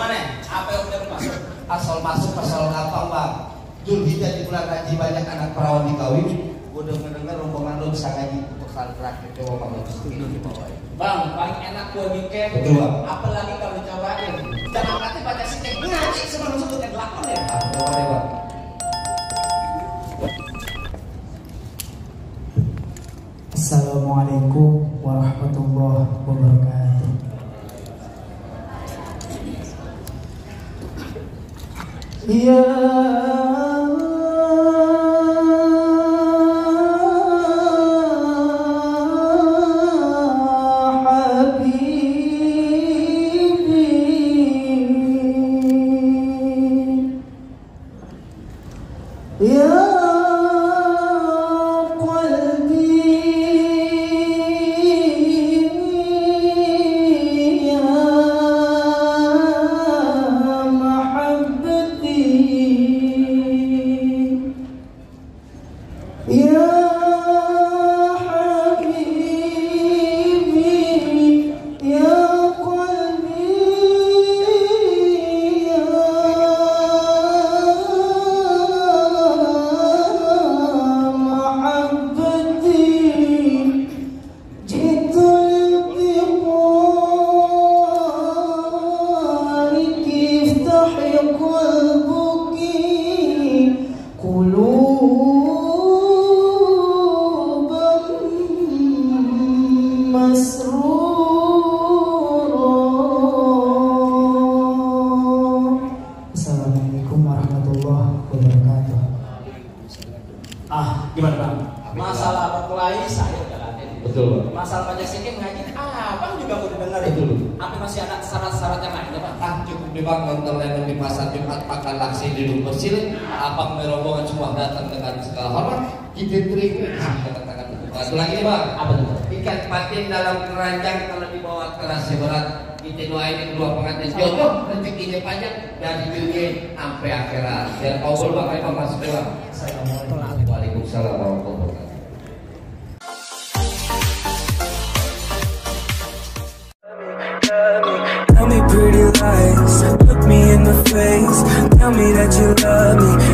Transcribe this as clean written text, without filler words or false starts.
Gimana? Apa yang udah masuk? Asal masuk pasal gampang bang. Julhijjah di bulan haji banyak anak perawan dikawin. Gue denger rombongan lo bisa ngaji untuk kali terakhir. Coba bang lo ini di bawah. Bang, paling enak gue mikir. Betul bang. Apalagi kalau dicobain. Jangan nanti baca sidik ngaji sama masuk ke delapan ya. Coba deh bang. Assalamualaikum warahmatullahi wabarakatuh. Ya Habibi, ya Assalamualaikum warahmatullahi wabarakatuh. Gimana bang? Masalah berkelahi saya udah latih. Betul. Masalah baca sidik ngaji, abang juga udah denger itu. Apa masih ada syarat-syarat yang lain bang? Cukup di bang nonton lain di pasar Jumat makan laksi di rumah bersih. Abang merombongan semua datang dengan segala hormat. Kita terima kata-kata terbuka. Satu lagi nih bang. Apa tuh? Ikat patin dalam keranjang kalau dibawa keras berat. Kita doain kedua pengantin jodoh rezekinya panjang dari dunia sampai akhirat. Biar kau bang, ayo bang masuk bang. Waalaikumsalam warahmatullahi wabarakatuh. Tell me pretty lies, look me in the face, tell me that you love me.